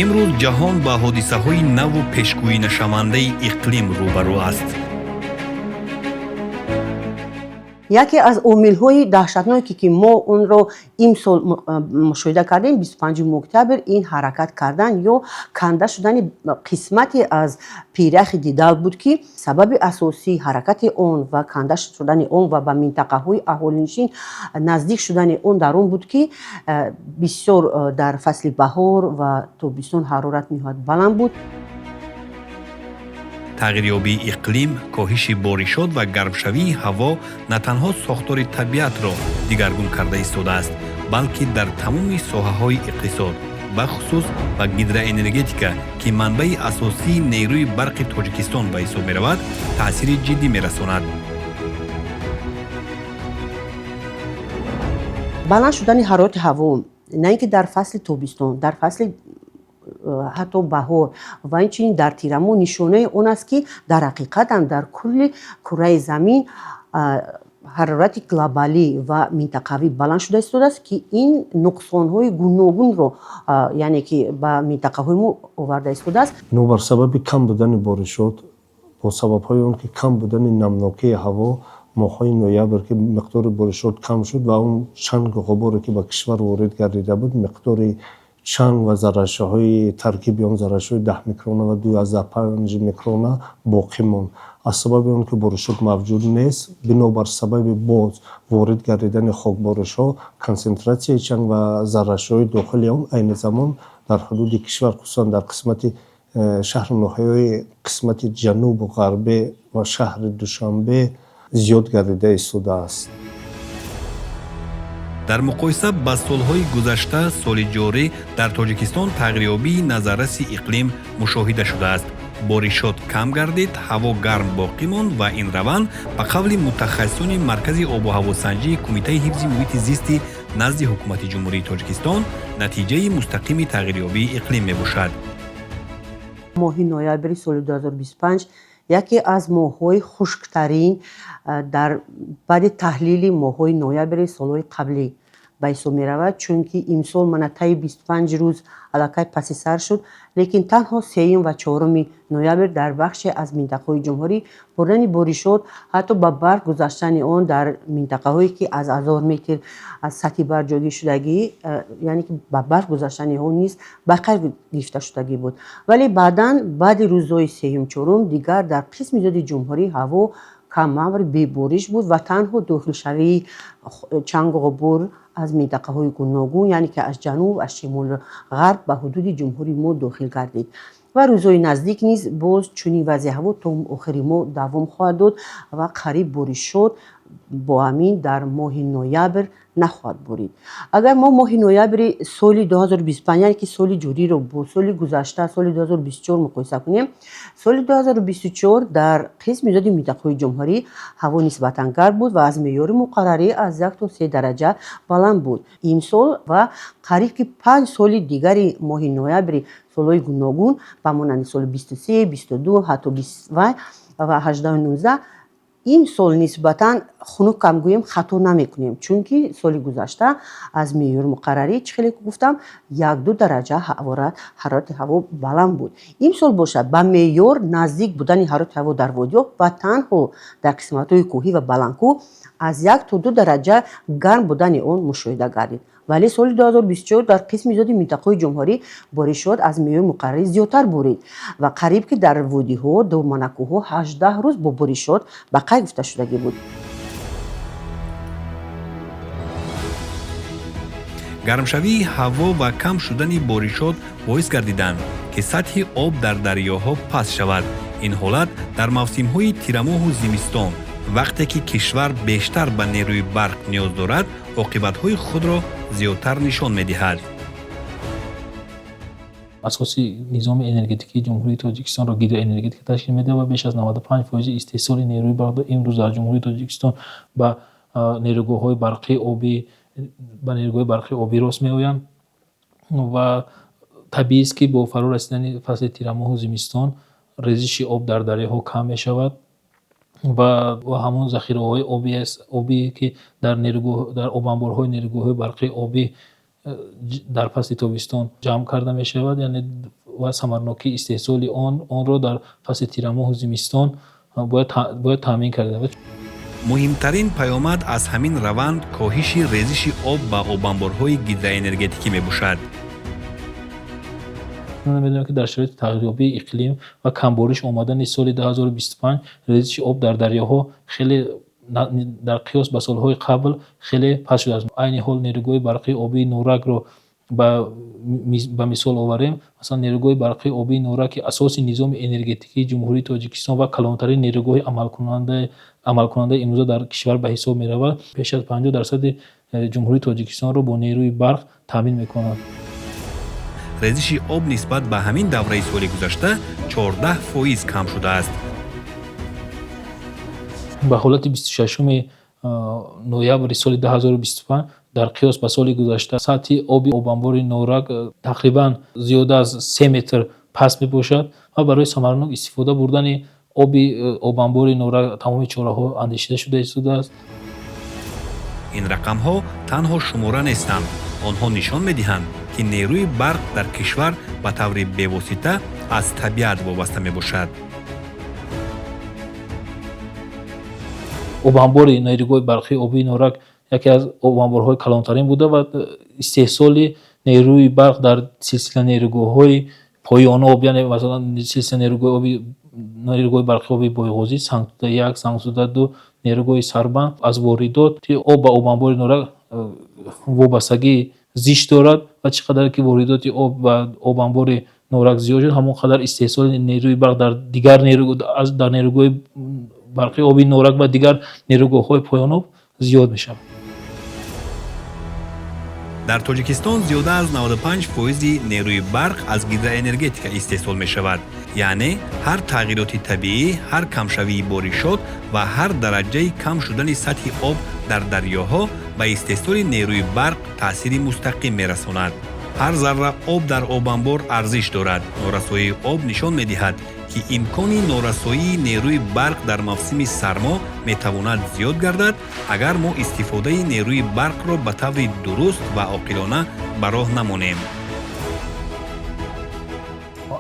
Имрӯз ҷаҳон ба ҳодисаҳои наву пешгӯинашавандаи иқлим рӯбарӯ аст. Яке аз омилҳои даҳшатноке, ки мо онро имсол мушоҳида кардем, 25 октябр, ин ҳаракат кардан ё канда шудани қисмате аз пиряхи Дидал буд, ки сабаби асосии ҳаракати он ва канда шудани он ва ба минтақаҳои аҳолинишин наздик шудани он дар он буд, ки бисёр дар фасли баҳор ва тобистон ҳарорат ниҳоят баланд буд. Тағйирёбии иқлим, коҳиши боришот ва гармшавии ҳаво на танҳо сохтори табиатро дигаргун карда истодааст, балки дар тамоми соҳаҳои иқтисод, бахусус ба гидроэнергетика, ки манбаи асосии нерӯи барқи Тоҷикистон ба ҳисоб меравад, таъсири ҷиддӣ мерасонад. Баланд шудани ҳарорати ҳаво на ин ки дар фасли тобистон, дар фасли ҳатто баҳор ва инчунин дар тирамоҳ нишонаи он аст, ки дар ҳақиқатан дар кулли кураи замин ҳарорати глобалӣ ва минтақавӣ баланд шуда истодааст, ки ин нуқсонҳои гуногунро, яъне ки ба минтақаҳои мо оварда истодааст. Бинобар сабаби кам будани боришот, бо сабабҳои он ки кам будани намнокии ҳаво, моҳҳои ноябр ки миқдори боришот кам шуд ва он чангу ғуборе ки ба кишвар ворид гардида буд, миқдори чанг ва заррачаҳои таркиби он заррачаҳои 10 микрона ва 2,5 микрона боқӣ монд. Аз сабаби он ки боришот мавҷуд нест, бинобар сабаби боз ворид гардидани хокборишҳо, консентратсияи чанг ва заррачаҳои дохили он айни замон дар ҳудуди кишвар, хусусан дар қисмати шаҳру ноҳияҳои қисмати ҷанубу ғарбӣ ва шаҳри Душанбе зиёд гардида истодааст. Дар муқоиса ба солҳои гузашта, соли ҷорӣ дар Тоҷикистон тағйирёбии назарраси иқлим мушоҳида шудааст. Боришот кам гардид, ҳаво гарм боқӣ монд ва ин раванд, ба қавли мутахассисони Маркази обу ҳавосанҷии Кумитаи ҳифзи муҳити зисти назди Ҳукумати Ҷумҳурии Тоҷикистон, натиҷаи мустақими тағйирёбии иқлим мебошад. Моҳи ноябри соли 2025 яке аз моҳҳои хушктарин дар баъди таҳлили моҳҳои ноябри солҳои қаблӣ ба ҳисоб меравад, чунки имсол мана таи 25 рӯз аллакай паси сар шуд, лекин танҳо 3 ва 4 ноябр дар бахше аз минтақаҳои ҷумҳурӣ боридани боришот, ҳатто ба барф гузаштани он дар минтақаҳое, ки аз 1000 метр аз сатҳи баҳр ҷойгир шудагӣ, яъне ки ба барф гузаштани он низ ба қайд гирифта шудагӣ буд. Вале баъдан, баъди рӯзҳои сеюм, чорум, дигар дар қисми зиёди ҷумҳурӣ ҳаво камамр бебориш буд ва танҳо дохилшавии чангу ғубор аз минтақаҳои гуногун, яъне ки аз ҷануб, аз шимолу ғарб ба ҳудуди ҷумҳурии мо дохил гардид. Ва рӯзҳои наздик низ боз чунин вазъи ҳаво то охири моҳ давом хоҳад дод ва қариб боришот бо ҳамин дар моҳи ноябр нахоҳад борид. Агар мо моҳи ноябри соли 2025, яъне ки соли ҷориро, бо соли гузашта, соли 2024 муқоиса кунем, соли 2024 дар қисми зиёди минтақаҳои ҷумҳурӣ ҳаво нисбатан гарм буд ва аз меъёри муқаррарӣ аз 1 то 3 дараҷа баланд буд. Имсол ва қариб ки 5 соли дигари моҳи ноябри солҳои гуногун, ба монанди соли 23, 22, ҳатто ва 18, 19, ин сол нисбатан хунукам гӯем, хато намекунем, чунки соли гузашта аз меъёри муқаррарӣ, чӣ хеле гуфтам, 1-2 дараҷа ҳарорати ҳаво баланд буд. Имсол бошад, ба меъёр наздик будани ҳарорати ҳаво дар водиҳо ва танҳо дар қисматҳои кӯҳӣ ва баландкӯҳ аз 1 то 2 дараҷа гарм будани он мушоҳида гардид. Вале соли 2024 дар қисми зиёди минтақаҳои ҷумҳурӣ боришот аз меъёри муқаррарӣ зиёдтар борид ва қариб ки дар водиҳо, доманакӯҳҳо 18 рӯз бо боришот ба қайд гирифта шудагӣ буд. Гармшавии ҳаво ва кам шудани боришот боис гардиданд, ки сатҳи об дар дарёҳо паст шавад. Ин ҳолат дар мавсимҳои тирамоҳу зимистон, вақте ки кишвар бештар ба нерӯи барқ ниёз дорад, оқибатҳои худро зиёдтар нишон медиҳад. Асоси низоми энергетикии Ҷумҳурии Тоҷикистонро гидроэнергетика ташкил медиҳад ва беш аз 95 фоизи истеҳсоли нерӯи барқ имрӯз дар Ҷумҳурии Тоҷикистон ба нерӯгоҳҳои барқии обӣ, ба нерӯгоҳи барқии обӣ рост меоянд ва табиист, ки бо фаро расидани фасли тирамоҳу зимистон резиши об дар дарёҳо кам мешавад ва ҳамон захираҳои обӣ, ки дар нерӯгоҳ, дар обанборҳои нерӯгоҳҳои барқии обӣ дар фасли тобистон ҷамъ карда мешавад, яъне ва самарнокии истеҳсоли онро дар фасли тирамоҳу зимистон бояд таъмин карда. Муҳимтарин паёмад аз ҳамин раванд коҳиши резиши об ба обанборҳои гидроэнергетикӣ мебошад. Медонем, ки дар шароити тағйирёбии иқлим ва камбориш омадани соли 2025 резиши об дар дарёҳо хеле дар қиёс ба солҳои қабл хеле паст шудааст. Айни ҳол нерӯгоҳи барқии обии Норакро ба мисол оварем. Масалан, нерӯгоҳи барқии обии Норак, ки асоси низоми энергетикии Ҷумҳурии Тоҷикистон ва калонтарин нерӯгоҳи амалкунандаи имрӯза дар кишвар ба ҳисоб меравад, беш аз 50% Ҷумҳурии Тоҷикистонро бо нерӯи барқ таъмин мекунад. Резиши об нисбат ба ҳамин давраи соли гузашта 14% кам шудааст. Ба ҳолати 26 ноябри соли 2025 дар қиёс ба соли гузашта сатҳи оби обанбори Норак тақрибан зиёда аз 3 метр паст мебошад ва барои самаранок истифода бурдани оби обанбори Норак тамоми чораҳо андешида шуда истодааст. Ин рақамҳо танҳо шумора нестанд. Онҳо нишон медиҳанд, ки нерӯи барқ дар кишвар ба таври бевосита аз табиат вобаста мебошад. Обанбори нерӯгоҳи барқии обии Норак яке аз обанборҳои калонтарин буда ва истеҳсоли нерӯи барқ дар силсила нерӯгоҳҳои поёноб, яъне масалан силсила нерӯгоҳи барқии оби Бойғозӣ, Сангтуда 1, Сангтуда 2, нерӯгоҳи Сарбанд аз воридоти об ба обанбори Норак вобастагии зич дорад ва чӣ қадар ки воридоти об ба обанбори Норак зиёд шуд, ҳамон қадар истеҳсоли нерӯи барқ дар дигар дар нерӯгоҳи барқии оби Норак ва дигар нерӯгоҳҳои поёноб зиёд мешавад. Дар Тоҷикистон зиёда аз 95% нерӯи барқ аз гидроэнергетика истеҳсол мешавад. Яъне ҳар тағйироти табиӣ, ҳар камшавии боришот ва ҳар дараҷаи кам шудани сатҳи об дар дарёҳо ба истеҳсоли нерӯи барқ таъсири мустақим мерасонад. Ҳар зарра об дар обанбор арзиш дорад. Норасоии об нишон медиҳад, ки имкони норасоии нерӯи барқ дар мавсими сармо метавонад зиёд гардад, агар мо истифодаи нерӯи барқро ба таври дуруст ва оқилона ба роҳ намонем.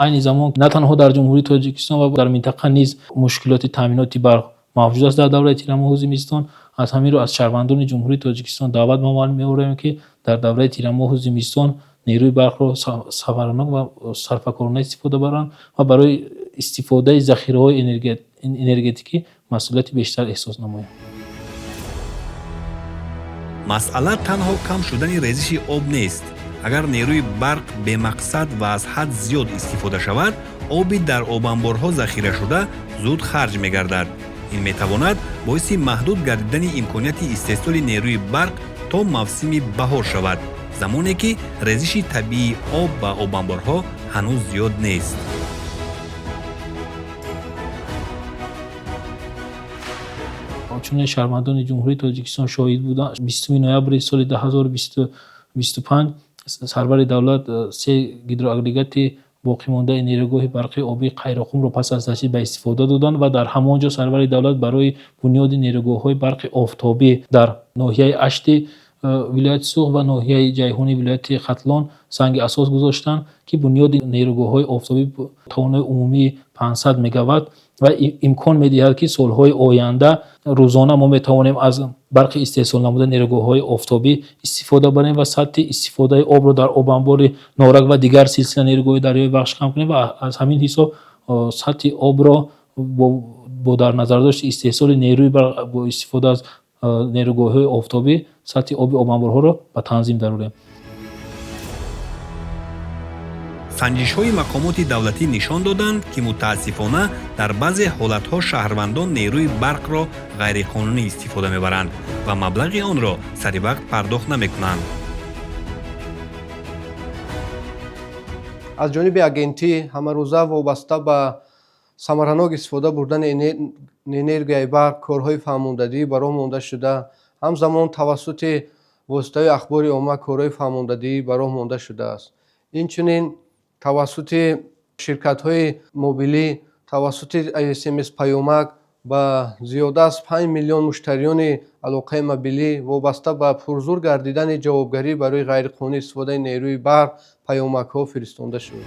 Айни замон на танҳо дар Ҷумҳурии Тоҷикистон ва дар минтақа низ мушкилоти таъминоти барқ мавҷуд аст дар давраи тирамоҳу зимистон. Аз ҳамин рӯ аз шаҳрвандони Ҷумҳурии Тоҷикистон даъват меорем, ки дар давраи тирамоҳу зимистон нерӯи барқро самаранок ва сарфакорона истифода баранд ва барои истифодаи захираҳои энергетикӣ масъулияти бештар эҳсос намоянд. Масъала танҳо кам шудани резиши об нест. Агар нерӯи барқ бемақсад ва аз ҳад зиёд истифода шавад, оби дар обанборҳо захирашуда зуд харҷ мегардад. Ин метавонад боиси маҳдуд гардидани имконияти истеҳсоли нерӯи барқ то мавсими баҳор шавад, замоне ки резиши табиии об ба обанборҳо ҳанӯз зиёд нест. Чунин шаҳрвандони Ҷумҳурии Тоҷикистон шоҳид буданд, 20 ноябри соли 2025 сарвари давлат се гидроагрегати боқимондаи нерӯгоҳи барқии обии Қайроқумро пас аз таҷдид ба истифода доданд ва дар ҳамон ҷо сарвари давлат барои бунёди нерӯгоҳҳои барқи офтобӣ дар ноҳияи Ашти вилояти Суғд ва ноҳияи Ҷайҳуни вилояти Хатлон санги асос гузоштанд, ки бунёди нерӯгоҳҳои офтобӣ тавонои умумии 500 мегаватт ва имкон медиҳад, ки солҳои оянда рӯзона мо метавонем аз барқи истеҳсол намудаи нерӯгоҳҳои офтобӣ истифода барем ва сатҳи истифодаи обро дар обанбори Норак ва дигар силсила нерӯгоҳи дарёи Вахш кам кунем ва аз ҳамин ҳисоб сатҳи обро бо дар назардошти истеҳсоли нерӯи барқ бо истифода аз нерӯгоҳҳои офтобӣ сатҳи оби обанборҳоро ба танзим дарорем. Санҷишҳои мақомоти давлатӣ нишон доданд, ки мутаассифона дар баъзе ҳолатҳо шаҳрвандон нерӯи барқро ғайриқонунӣ истифода мебаранд ва маблағи онро сари вақт пардохт намекунанд. Аз ҷониби агентӣ ҳамарӯза вобаста ба самаранок истифода бурдани энергияи барқ корҳои фаҳмондадиҳӣ ба роҳ монда шуда, ҳамзамон тавассути воситаҳои ахбори омма корҳои фаҳмондадиҳӣ ба роҳ монда шудааст. Инчунин тавассути ширкатҳои мобилӣ, тавассути смс паёмак Ба зиёда аз 5 миллион муштариёни алоқаи мобилӣ вобаста ба пурзур гардидани ҷавобгарӣ барои ғайриқонунӣ истифодаи нерӯи барқ паёмакҳо фиристонда шуд.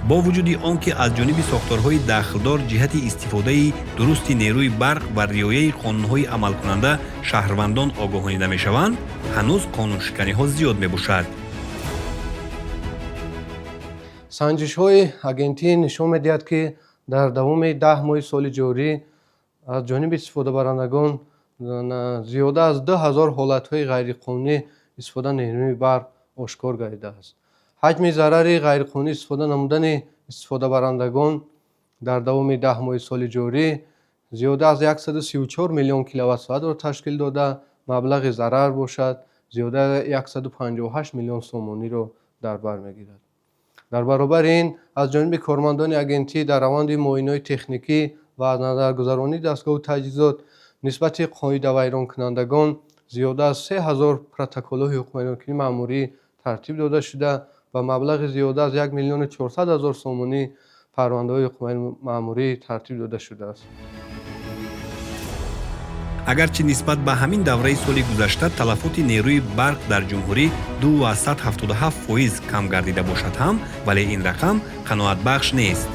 Бо вуҷуди он ки аз ҷониби сохторҳои дахлдор ҷиҳати истифодаи дурусти нерӯи барқ ва риояи қонунҳои амалкунанда шаҳрвандон огоҳонида мешаванд, ҳанӯз қонуншиканиҳо зиёд мебошад. Санҷишҳои агентӣ нишон медиҳад, ки дар давоми 10 моҳи соли ҷорӣ аз ҷониби истифодабарандагон зиёда аз 2000 ҳолатҳои ғайриқонунӣ истифода нерӯи барқ ошкор гардидааст. Ҳаҷми зарари ғайриқонунӣ истифода намудани истифодабарандагон дар давоми 10 моҳи соли ҷорӣ зиёда аз 134 миллион киловатт-соатро ташкил дода, маблағи зарар бошад зиёда 158 миллион сомониро дар бар мегирад. Дар баробари ин, аз ҷониби кормандони агентӣ дар раванди муоинаҳои техникӣ ва аз назаргузаронии дастгоҳу таҷҳизот нисбати қоидавайронкунандагон зиёда аз 3000 протоколҳои ҳуқуқвайронкунии маъмурӣ тартиб дода шуда, ба маблағи зиёда аз 1 миллиону 400 ҳазор сомонӣ парвандаҳои ҳуқуқвайронкунии маъмурӣ тартиб дода шудааст. Агарчи нисбат ба ҳамин давраи соли гузашта талафоти нерӯи барқ дар ҷумҳурӣ 2,77% кам гардида бошад ҳам, вале ин рақам қаноатбахш нест.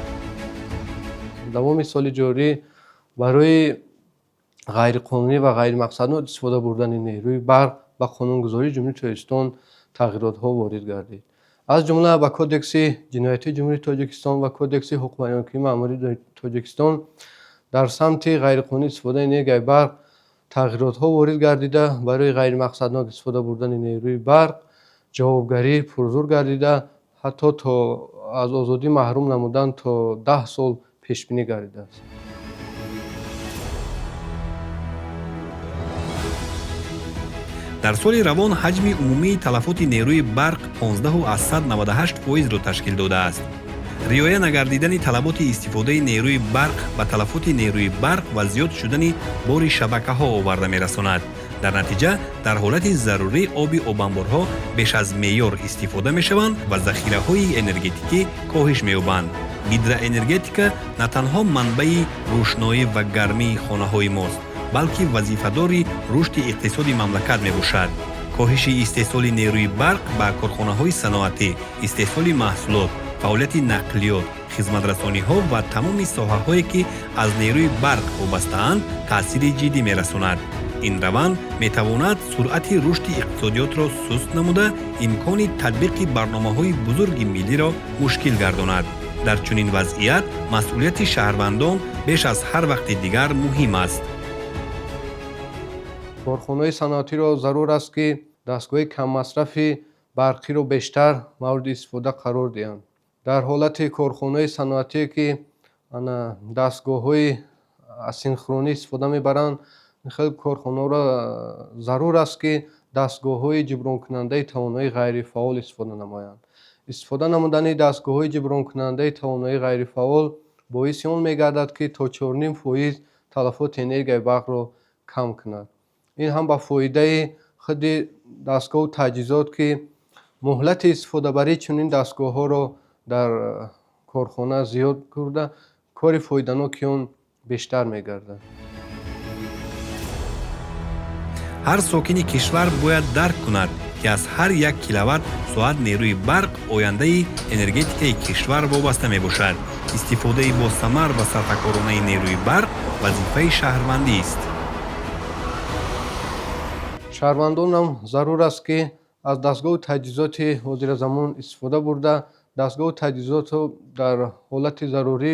Давоми соли ҷорӣ барои ғайриқонунӣ ва ғайримақсаднок истифода бурдани нерӯи барқ ба қонунгузории Ҷумҳурии Тоҷикистон тағйиротҳо ворид гардид. Аз ҷумла ба Кодекси ҷиноятии Ҷумҳурии Тоҷикистон ва Кодекси ҳуқуқвайронкунии маъмурии Тоҷикистон дар самти ғайриқонунӣ истифодаи энергияи барқ тағйиротҳо ворид гардида, барои ғайримақсаднок истифода бурдани нерӯи барқ ҷавобгарӣ пурзур гардида, ҳатто то аз озодӣ маҳрум намудан то 10 сол пешбинӣ гардидааст. Дар соли равон ҳаҷми умумии талафоти нерӯи барқ 15,98%-ро ташкил додааст. Риоя нагардидани талаботи истифодаи нерӯи барқ ба талафоти нерӯи барқ ва зиёд шудани бори шабакаҳо оварда мерасонад. Дар натиҷа, дар ҳолати зарурӣ оби обанборҳо беш аз меъёр истифода мешаванд ва захираҳои энергетикӣ коҳиш меёбанд. Гидроэнергетика на танҳо манбаи рӯшноӣ ва гармии хонаҳои мост, балки вазифадори рушди иқтисоди мамлакат мебошад. Коҳиши истеҳсоли нерӯи барқ ба корхонаҳои саноатӣ, истеҳсоли маҳсулот, фаъолияти нақлиёт, хизматрасониҳо ва тамоми соҳаҳое ки аз нерӯи барқ вобастаанд, таъсири ҷиддӣ мерасонад. Ин раванд метавонад суръати рушди иқтисодиётро суст намуда, имкони татбиқи барномаҳои бузурги миллиро мушкил гардонад. Дар чунин вазъият масъулияти шаҳрвандон беш аз ҳар вақти дигар муҳим аст. Корхонаҳои саноатиро зарур аст, ки дастгоҳи каммасрафи барқиро бештар мавриди истифода қарор диҳанд. Дар ҳолати корхонаҳои саноатие ки дастгоҳҳои асинхронӣ истифода мебаранд, хеле корхонаҳоро зарур аст, ки дастгоҳҳои ҷубронкунандаи тавоноии ғайрифаъол истифода намоянд. Истифода намудани дастгоҳҳои ҷубронкунандаи тавоноии ғайрифаъол боиси он мегардад, ки то 4,5% талафоти энергияи барқро кам кунад. Ин ҳам ба фоидаи худи дастгоҳу таҷҳизот, ки муҳлати истифодабарии чунин дастгоҳҳоро дар корхона зиёд карда, кори фоиданоки он бештар мегардад. Ҳар сокини кишвар бояд дарк кунад, ки аз ҳар як киловатт соат нерӯи барқ ояндаи энергетикаи кишвар вобаста мебошад. Истифодаи босамар ва сарфакоронаи нерӯи барқ вазифаи шаҳрвандист. Шаҳрвандонам зарур аст, ки аз дастгоҳу таҷҳизоти ҳозиразамон истифода бурда, дастгоҳу таҷҳизотро дар ҳолати зарурӣ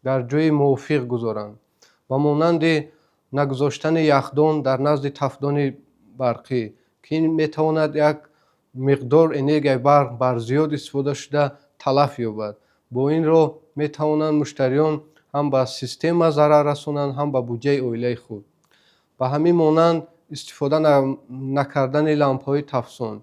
дар ҷои мувофиқ гузоранд. Ба монанди нагузоштани яхдон дар назди тафдони барқӣ, ки ин метавонад як миқдор энергияи барқ бар зиёд истифода шуда талаф ёбад. Бо ин роҳ метавонанд муштариён ҳам ба система зарар расонанд, ҳам ба буҷаи оилаи худ. Ба ҳамин монанд истифода накардани лампаҳои тафсон.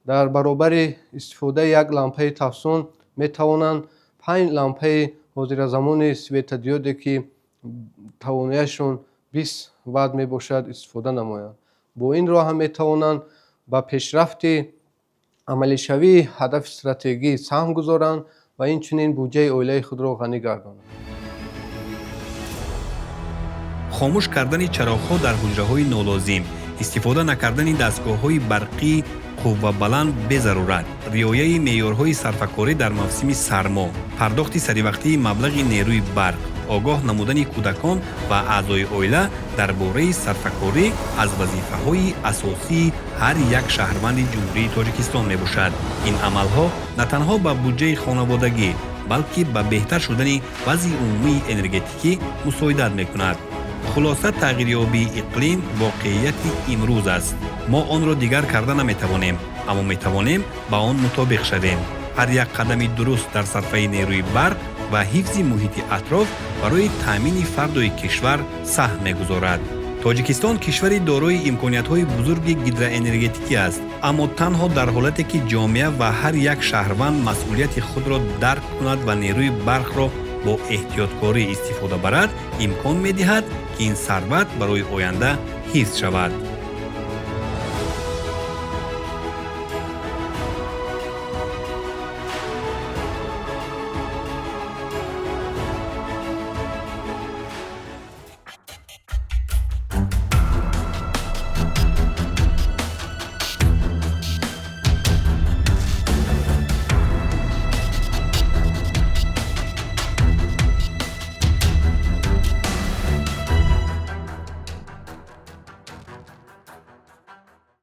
Дар баробари истифодаи як лампаи тафсон метавонанд 5 лампаи ҳозиразамони светодиоде, ки тавонояшон 20 ватт мебошад, истифода намоянд. Бо ин роҳ ҳам метавонанд ба пешрафти амалишавии ҳадафи стратегӣ саҳм гузоранд ва инчунин буҷаи оилаи худро ғанӣ гардонанд. Хомӯш кардани чароғҳо дар ҳуҷраҳои нолозим, истифода накардани дастгоҳҳои барқии қуввабаланд безарурат, риояи меъёрҳои сарфакорӣ дар мавсими сармо, пардохти саривақтии маблағи нерӯи барқ, огоҳ намудани кӯдакон ва аъзои оила дар бораи сарфакорӣ аз вазифаҳои асосии ҳар як шаҳрванди Ҷумҳурии Тоҷикистон мебошад. Ин амалҳо на танҳо ба буҷаи хонаводагӣ, балки ба беҳтар шудани вазъи умумии энергетикӣ мусоидат мекунад. Хулоса, тағйирёбии иқлим воқеияти имрӯз аст. Мо онро дигар карда наметавонем, аммо метавонем ба он мутобиқ шавем. Ҳар як қадами дуруст дар сарфаи нерӯи барқ ва ҳифзи муҳити атроф барои таъмини фардои кишвар саҳм мегузорад. Тоҷикистон кишвари дорои имкониятҳои бузурги гидроэнергетикӣ аст, аммо танҳо дар ҳолате ки ҷомеа ва ҳар як шаҳрванд масъулияти худро дарк кунад ва нерӯи барқро бо эҳтиёткорӣ истифода барад, имкон медиҳад, ки ин сарват барои оянда ҳифз шавад.